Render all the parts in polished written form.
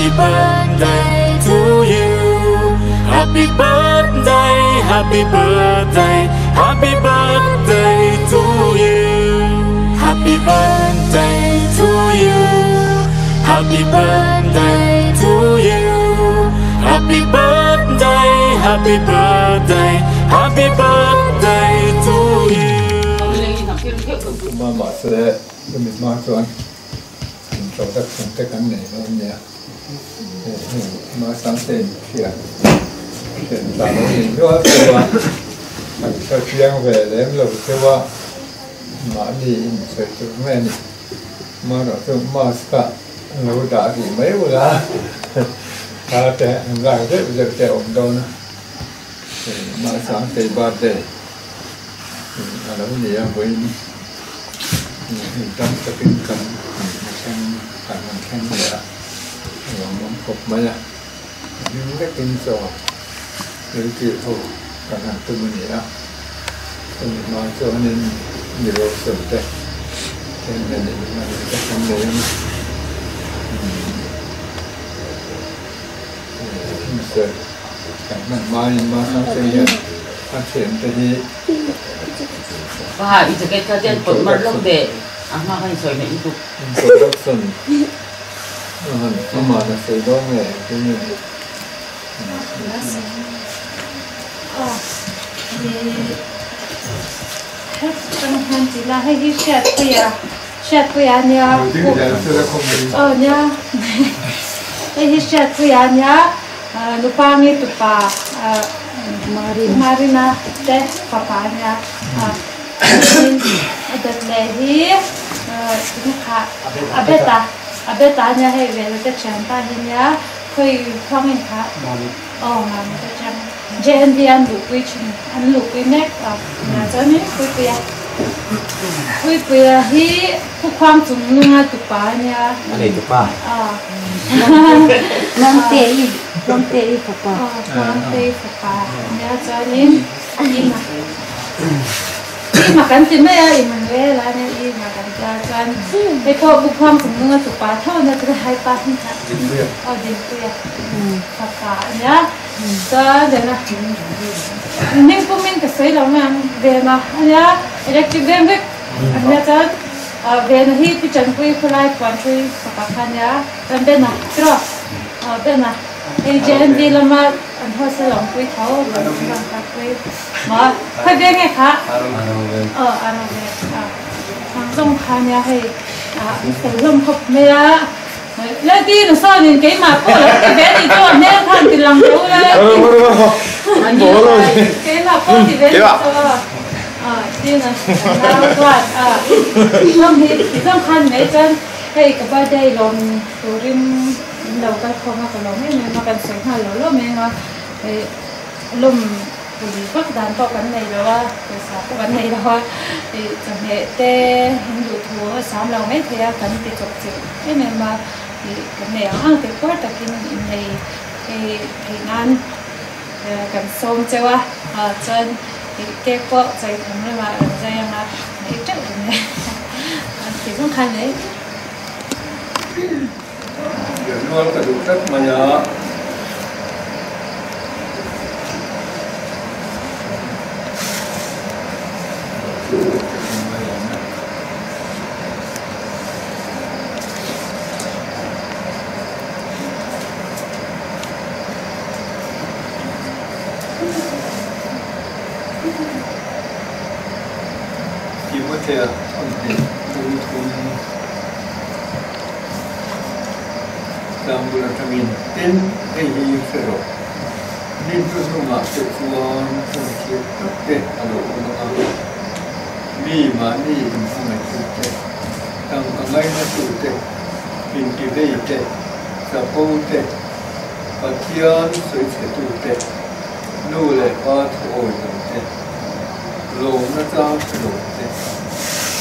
Happy birthday to you. Happy birthday, happy birthday, happy birthday to you. Happy birthday to you. Happy birthday to you. Happy birthday, happy birthday, happy birthday to you. Ma mahse chumi hma chuan introduction te kan nei dawn nia. Hei ma sangte in hriat hriat tla lo ni nual deuh a, kan hre chiang ve lem lo deuh a, mahni insawi tur mai a ni. Amaherawh chu mask a lo dah rih mai ula thla te an lak zeuh zeuh te a awm dawn a, hei ma sangte birthday. A lo ni a, vawiin hei tam takin kan thleng kan han thleng leh a, a lawmawm khawp mai a, hlim vekin chaw thil tih ho kan han tum a ni a, chumi hma chuanin devotion te then nen inhman te kan nei ang a, hmun kan hman hmain Masang te hian a thiante hi Introduction a han amah a sawi dawn nge engtin nge Nupangi tupa Marina te fapa a nia a dawt leh hi kha a bet a a bet a nia hei vela te thianpa hi nia khawi khuangin kha aw mami te thian JNV an luhpui thin an luhpui mek a nia chuanin Puipuia Puipuia hi Khukhuang chung nunga tupa a nia. A nei tupa. Lawngte i Lawngte i fapa. Lawngte i fapa a nia chuanin Ima Ima kan ti mai a Immanuel a nia Ima kan tia chuan hei pawh Khukhuang chung nunga tupa tho a nia chuan hai pa hi kha Dinpuia. Aw Dinpuia fapa a nia chuan zena hming pumin ka sawi lo mai ang Vema a nia electric veng vek A nia chuan Vena hi Pi Chanpui khawlai puan hrui fapa kha a nia chuan Bena tiraw Bena hei JNV lama an hostel a awmpui tho Rangkapui maw khawi veng nge kha aw a ro ve ang zawng kha a nia hei an fel hlawm khawp mai a Leti na sawnin keimah pawh lo ti ve a nih chu a hmel khan ti lang lo ula keimah pawh ti ve a nih chu Tina nau chuan hlawm hi ti zawng khan mai chuan hei ka birthday lawm turin min lo kal khawm a ka lawm em em a kan sawi nghal lo lo mai ang a hei lawm pui vak dan pawh kan nei lo a pawisa pawh kan nei lo a ih chawhmeh te in duh thu a sam lo mai thei a kan ti chawp chilh em em a ih kan nei ang ang te pawr takin innei hei theih nan kan sawm cheu a chuan ih cake pawh chawi thum lamah rawn zai ang a ei teuh reng e an ti zawng khan nei. Lianrual ka duh tlat mai a. Timothea thawmhnih bung thum Tlangul atangin tin hei hi hre rawh. Ni hnuhnungah te chuan hun thlir tak te a lo awm ang a, mi mahni inhmangaihtu te, tangka ngainatu te, intivei te, chapo te, Pathian sawichhetu te, nu leh pa thuawi lo te, lawmna chang hre lo te,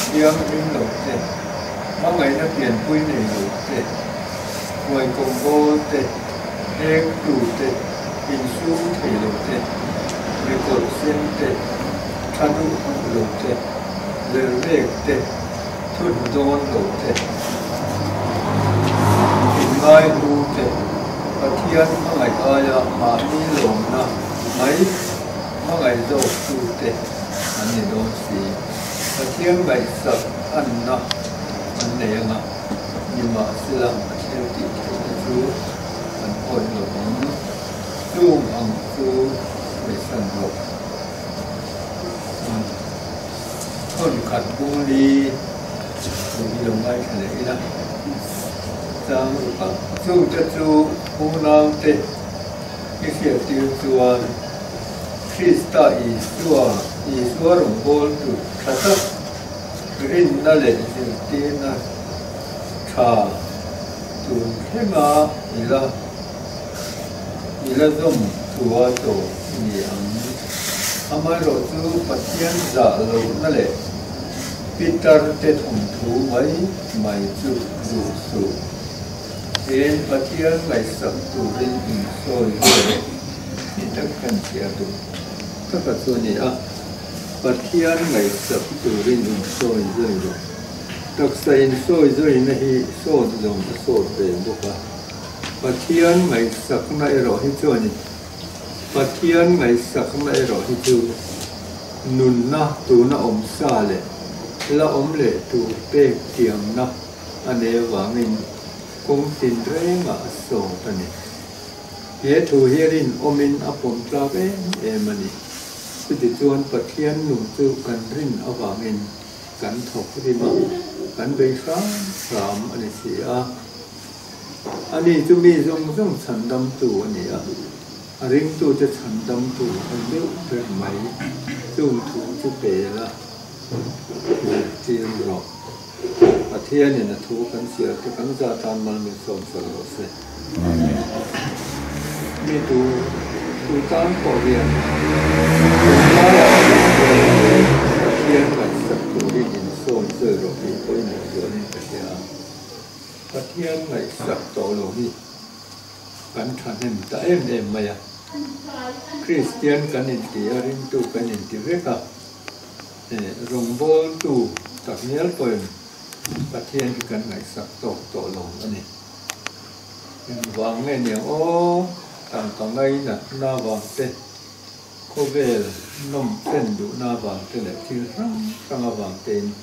thianghlim lo te, hmangaihna pianpui nei lo te, huaikawm bawl te, hektu te, insum thei lo te, mikawlh sen te, tha duh hauh lo te, lervek te, thun dawn lo te, inngaihlu te. Pathian hmangaih aia mahni lawmna mai hmangaih zawktute an ni dawn si. Pathian ngaihsak anna an nei anga, nimahsela a thil tih theihna chu an awih lo ang. Chung ang chu sawisan rawh. Thawn khat bung li tih hi lo ngaithla leh ila. Chang ruk a. Chungte chu unaute i hriattir chuan Krista Isua, Isua rawngbawltu tha tak, rinna leh zirtirna tha tun thlenga i la i la zawm thua chaw i ni ang. Amaherawhchu Pathian zah lohna leh Pitar te thawnthu mai mai chu duh suh. Tin, Pathian ngaihsak turin insawi ve rawh tih tak kan chhiar duh taka chu a ni a. Pathian ngaihsak turin insawi zui rawh. Taksa insawi zuina hi sawt zawng a sawt ve bawk a. Pathian ngaihsakna erawh hi chuan Pathian ngaihsakna erawh hi chu nunna tuna awm sa leh la awm leh tur pek tiamna a nei avangin kawng tinrengah a sawt a ni. He thu hi rinawmin a pawm tlak em em a ni. Chutichuan Pathian nung chu kan rin avangin kan thawk rim a, kan bei hram hram a ni si a. Ani chu mi zawng zawng chhandamtu a ni a, a ringtute chhandamtu a ni deuh ber mai. Chung thu chu pe la, zirtir rawh. Pathianin a thu kan chhiar te kan za tan mal min sawm fel rawh se. Mi tu tu tan pawh hian tunlaiah hian Pathian ngaihsak turin insawn zui rawh tih pawimawh zualin ka hria a. Pathian ngaihsak tawh lo hi kan thahnem ta em em mai a. Kristian kan inti a, ringtu kan inti vek a, rawngbawltu takngial pawhin Pathian hi kan ngaihsak tawk tawh lo a ni. Engvang nge niang aw, tangka ngainatna vang te, khawvel nawm chen duhna vang te leh thil hrang hrang avang tein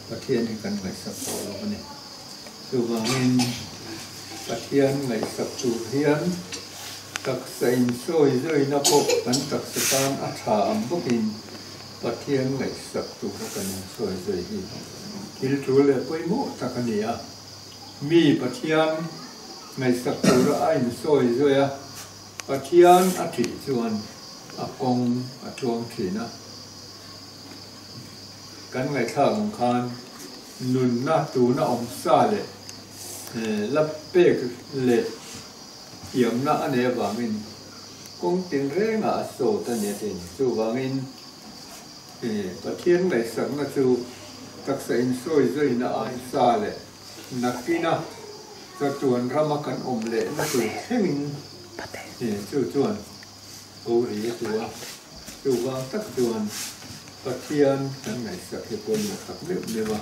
Pathian hi kan ngaihsak tawh lo a ni. Chuvangin Pathian ngaihsak tur hian taksa insawi zawina pawh kan taksa tan a tha ang bawkin Pathian ngaihsak tura kan insawi zawi hi thil tul leh pawimawh tak a ni a. Mi Pathian ngaihsak tura a insawi zawi a, Pathian a thih chuan a kawng a tluang thin a. Kan ngaihthlak ang khan nunna tuna awm sa leh la pek leh thiamna a nei avangin kawng tinrengah a sawt a ni a ti. Chuvangin Pathian ngaihsakna chu taksa insawi zawina ai sa leh nakina chatuan rama kan awm lehna tur thlengin chu chuan Ko ri a tu a, chuvang tak chuan Pathian kan ngaihsak hi pawimawh tak meuh meuh a.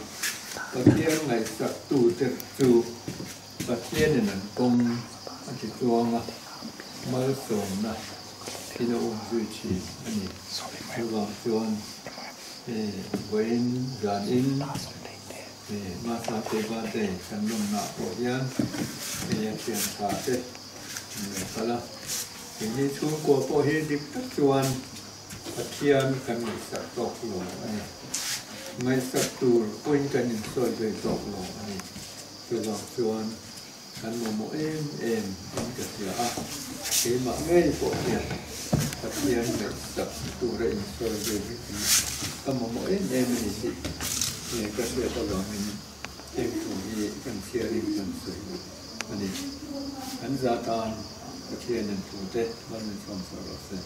Pathian ngaihsak tute chu Pathianin an kawng a ti chuang a, malsawmna thil a um zui thin a ni. Chuvang chuan vawiin zanin Masa te birthday kan lawmnaah pawh hian hei a thiantha te an lo kal a. Keini chhungkua pawh hi dik tak chuan Pathian kan ngaihsak tawk lo a ni. Ngaihsak tur pawhin kan insawi ve tawk lo a ni. Chuvang chuan kan mamawh em em in ka hria a, keimah ngei pawh hian Pathian ngaihsak tura insawi ve hi ka mamawh em em a ni tih ka hriat avangin heng thu hi kan chhiarin kan sawi a ni. Kan za tan Pathian in thu te mal min sawm chhuah rawh se.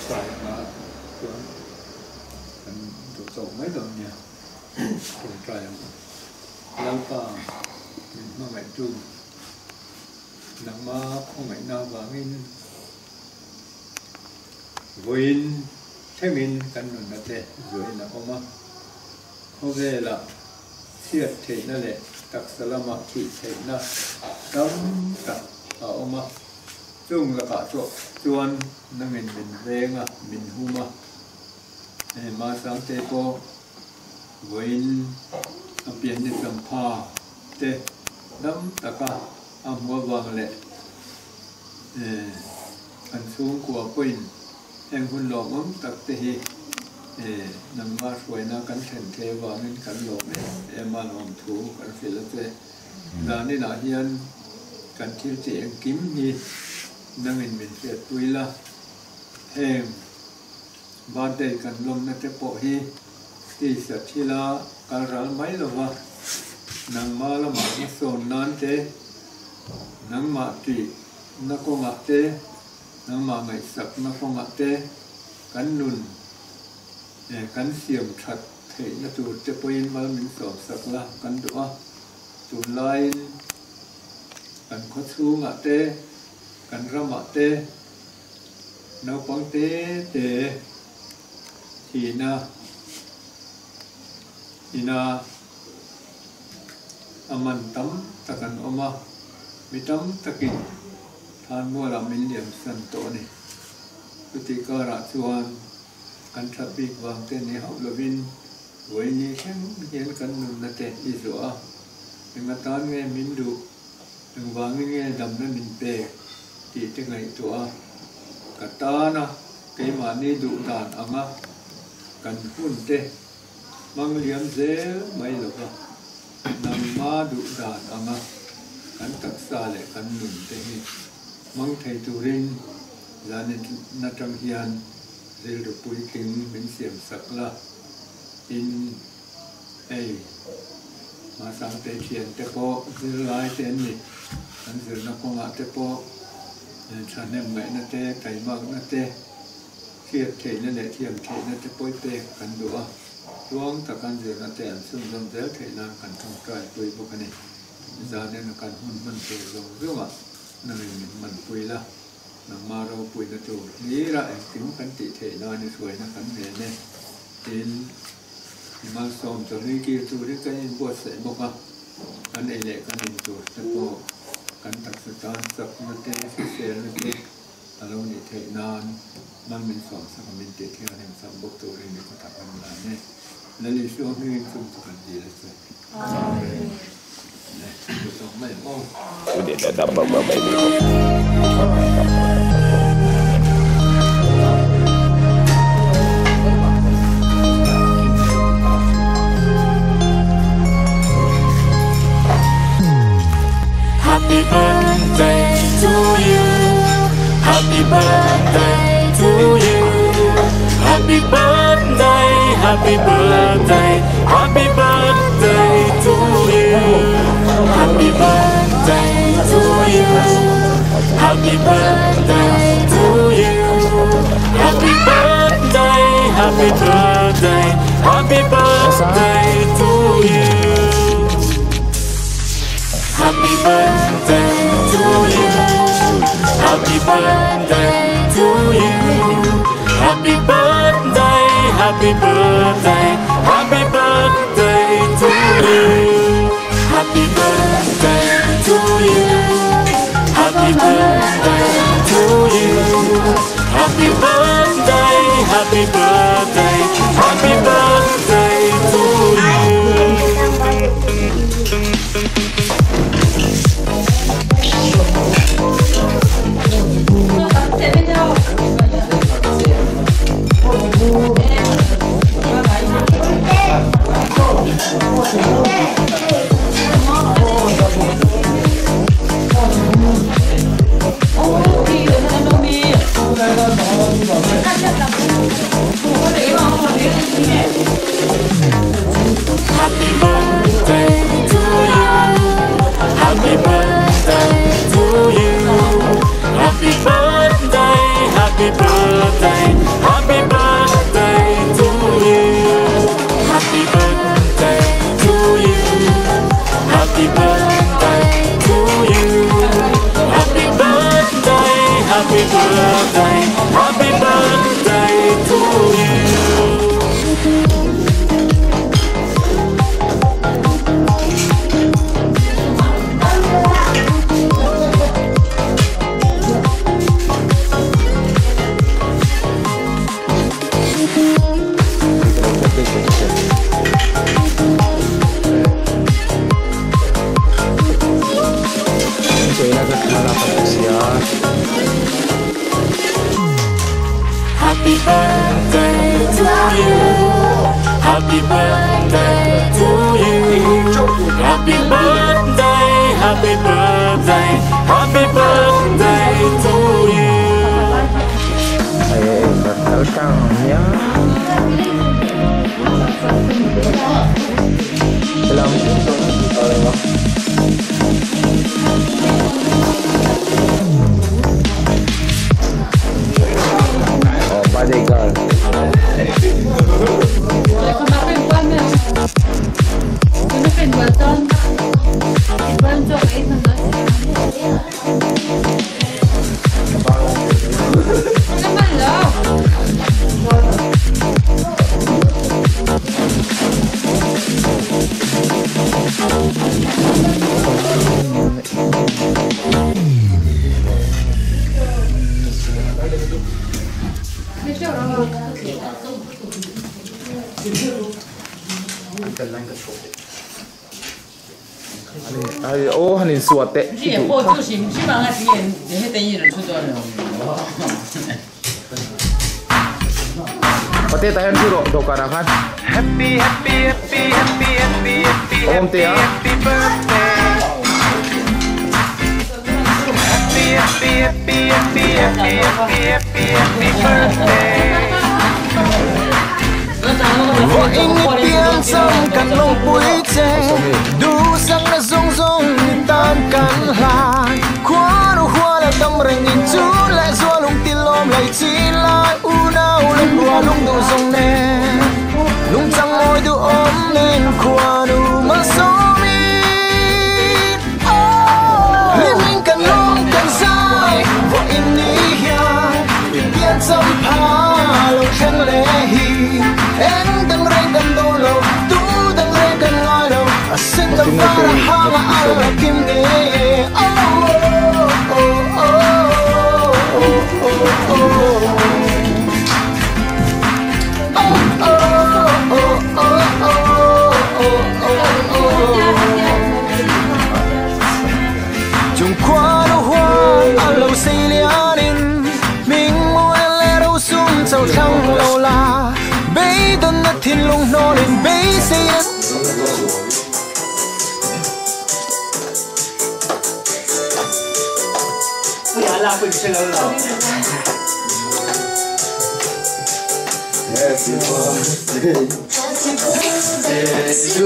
Chai hma chuan kan duh tawk mai dawn nia. Tawngtai ang. Lalpa min hmangaihtu nangma khawngaihna avangin vawiin thlengin kan nunna te zuahin a awm a. Khawvelah chhiat theihna leh. Taksa lamah thih theihna tam tak a awm a, chung lakah chuan nangin min veng a, min hum a. Hei Masangte pawh vawiin a pian ni champha te dam taka a hmu avang leh kan chhungkua pawhin heng hun lawmawm tak te hi nangmah hruaina kan thlen thei avangin kan lawm em em a, lawmthu kan hrilh a che. Zaninah hian kan thil tih engkim hi nangin min hriatpui la, heng Birthday kan lawmna te pawh hi tisa thila kal ral mai lova, nangmah lamah hmasawn nan te, nangmah tihna kawngah te, nangmah ngaihsakna kawngah te kan nun kan siam that theihna tur te pawhin mal min sawmsak la kan duh a, tunlaiin kan khawchhungah te, kan ramah te, Naupang te te thihna ina a man tam tak an awm a, mi tam takin Thanmualah min liamsan tawh a ni. Chutih karah chuan kan that bik vang te ni hauh lovin vawiini thleng hian kan nunna te i zuah a, eng atan nge min duh? Engvangin nge damna min pek tih te ngaihtuah a, ka tana keimahni duh dan anga kan hun te hmang liam zel mai lova, nangma duh dan anga kan taksa leh kan nun te hi hmang thei turin zanitna tang hian rilru puitling min siam sak la, tin. Hei, Masangte thiante pawh zirlai te an ni. An zirna kawngah te pawh thahnem ngaihna te, taimakna te, hriat theihna leh thiam theihna te pawi pek kan duh a. Tluang taka an zirna te an chhunzawm zel theih nan kan tawngtai pui bawk a ni. Zanin a kan hun hman tur zawng zawngah nangin min hmanpui la, nangma ropuina tur hlira engkim kan tih theih nan i hruaina kan nen e, tiin Malsawm chawhlui kir turin kan inbuatsaih bawk a, kan ei leh kan in tur te pawh kan taksa tan chakna te, hriselna te a lo nih theih nan mal min sawmsak a min tih thianghlim sak bawk turin i kawt ah kan lan e. Lal Isua hmingin chung chu kan dil a che. Amen. Le, duh tawk mai ang aw. Happy birthday to you Happy birthday to you Happy birthday Happy birthday Happy birthday to you Happy birthday to you Happy birthday to you Happy birthday Happy birthday Happy birthday to you Happy birthday to you Happy birthday to you Happy birthday Happy birthday Happy birthday to you Happy birthday to you Happy birthday to you Happy birthday Happy birthday Happy birthday to you Happy birthday to you Happy birthday to you Happy birthday Happy birthday Happy birthday to you Happy birthday to you Happy birthday to you Happy birthday Happy birthday Happy birthday to you Oh, birthday girl. 哦，很熟的。你我就是希望啊，别人那等于人出咗了。我哋睇下呢度度架啦， Happy happy happy happy happy happy 我唔掂啊。 happy birthday. Happy happy happy happy happy happy happy happy birthday. 我因变心近路背脊，ดูสังและทรงทรงตามกันลาคว้าดูหัวและตำแรงยิงจูและสัวลุงตีลมไหลจีลายอูนาวลุงรัวลุงดูทรงเน่ลุงจังมอยดูอมเน่นขวาดูมาโซมีลิมิงกันลงกันซ้ายว่าอินนี้เปลี่ยนสัมภาลงฉันเลยเอ็นดังเร่งกันโดโลดูดังเร่งกันลอยโลสิ่งต่างๆหามาอะไรกินเนี่ยโอ้โอ้โอ้โอ้โอ้โอ้โอ้โอ้โอ้โอ้โอ้โอ้จงคว้าหัวเอาเราเสียนินมิงมัวและเราซุ่มเจ้าช่างเราลา天龙挪连比四人。 Happy birthday to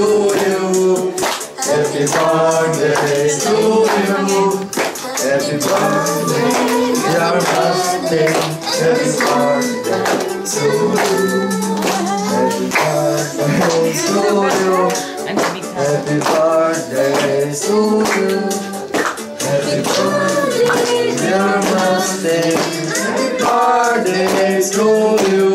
you. Happy birthday to you. Happy birthday, dear birthday. Happy birthday to you. Happy birthday to you. Happy birthday to you. Happy birthday, dear birthday. Happy birthday to you.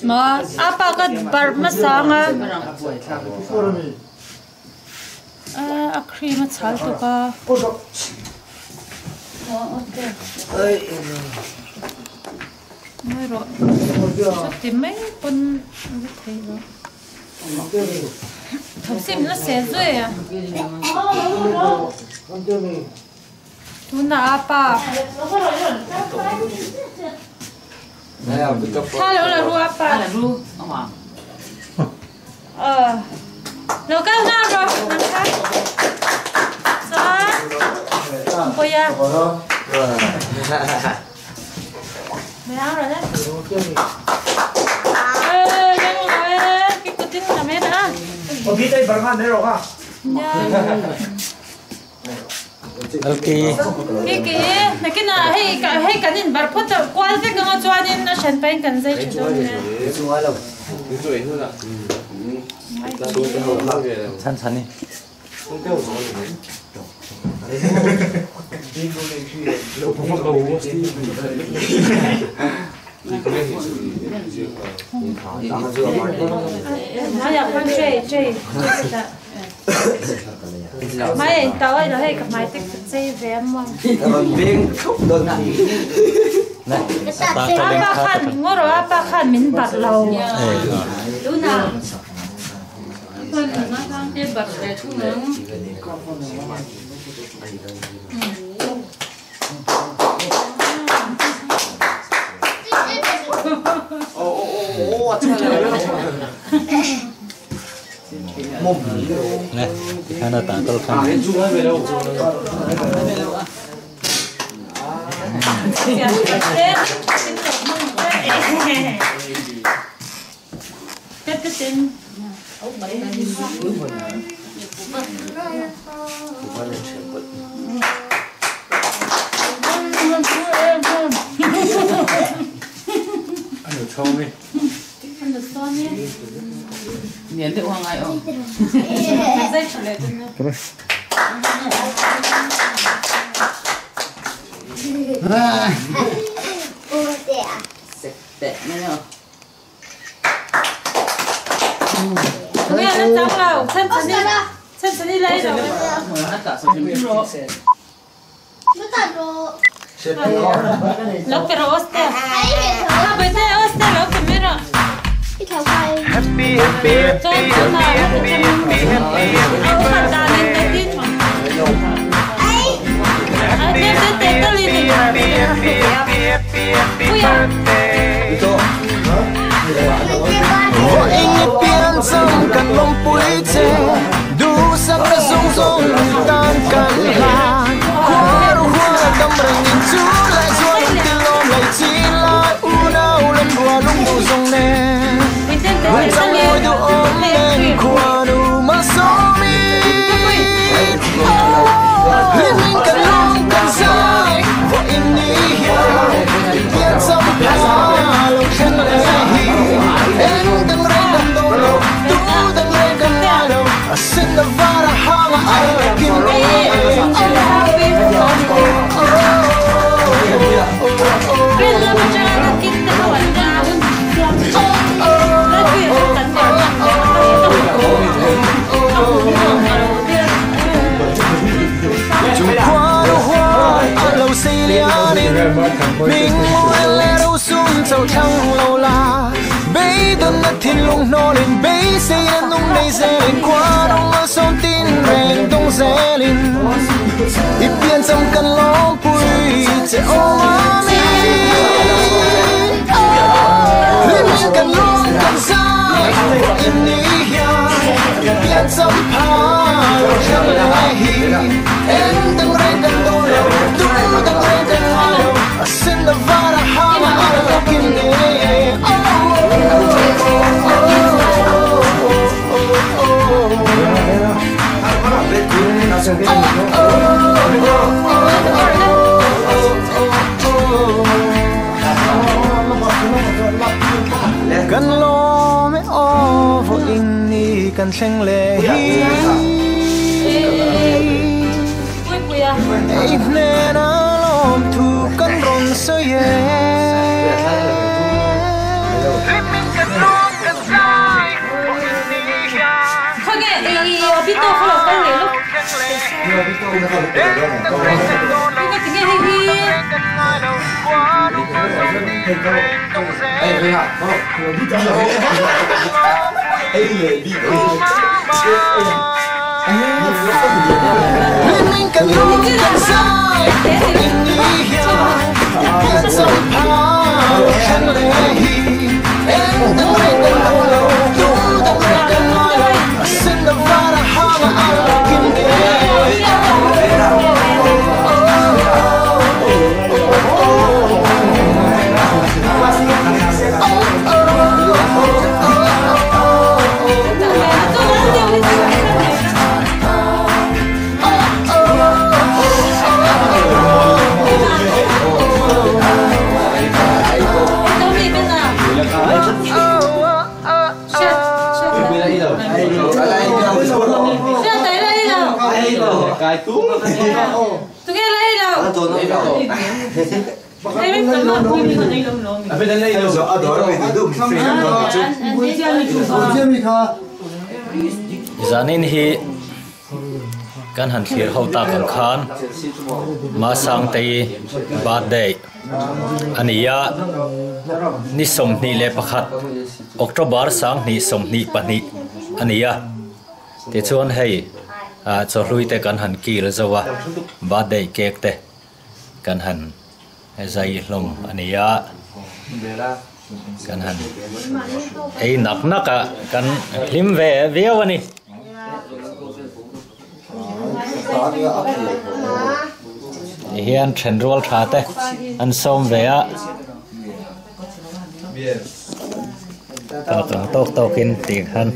Ma apa ka bar masanga a cream a chal to ka mai ro ti mai pon thei lo thop sim na se zui a tu na apa 他留了路阿爸，路，好嘛？老干那个，南开，走啊，不要，没有了呢。哎，哎，给个电脑没得啊？我别在办看没有啊？ Okay. Kiki, nakina hey hey kanin barpot kwal te ka chuanin na shan pain kan zai chu don ne. Chan chan ni. Na ya kwan che che che Mai tao ai là hay gặp mai tích chơi về mà. Mình không đơn. Apa khan ngoro apa khan min bat lo. Luna. Nè, khana ta tol khan. Happy, happy, happy, happy, happy, happy, happy Happy, happy, happy, happy birthday. Zanin hi Kan han thlir ho tak ang khan Masangtei birthday a ni a, ni 21 October 2022 a ni a, tichuan hei ah chawhlui te kan han kil zo a, birthday cake te kan han zai hlawm a ni a, kan han ei nak nak a kan hlim ve viau a ni. Ti hian then rual tha te an sawm ve a tak ang tawk tawk in tih khan.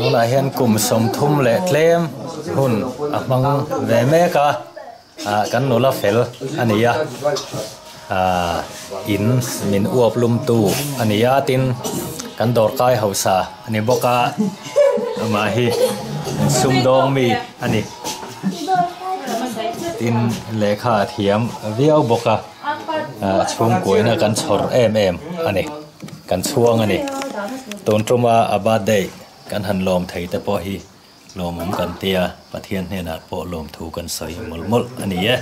Tunah hian kum 30 leh tlem hun a hmang ve mek a ah kan nula fel a ni a ah in min uap lum tu a ni a tin kan dawrkai hausa a ni bawk a amah hi sumdawng mi a ni tin lehkha a thiam viau bawk a ah chhungkuaina kan chhawr em em a ni kan chhuang a ni tun tuma a birthday kan han lawm thei te pawh hi. Lawmawm kan tia, Pathian hnenah pawh lawmthu kan sawi mawlh mawlh a ni e.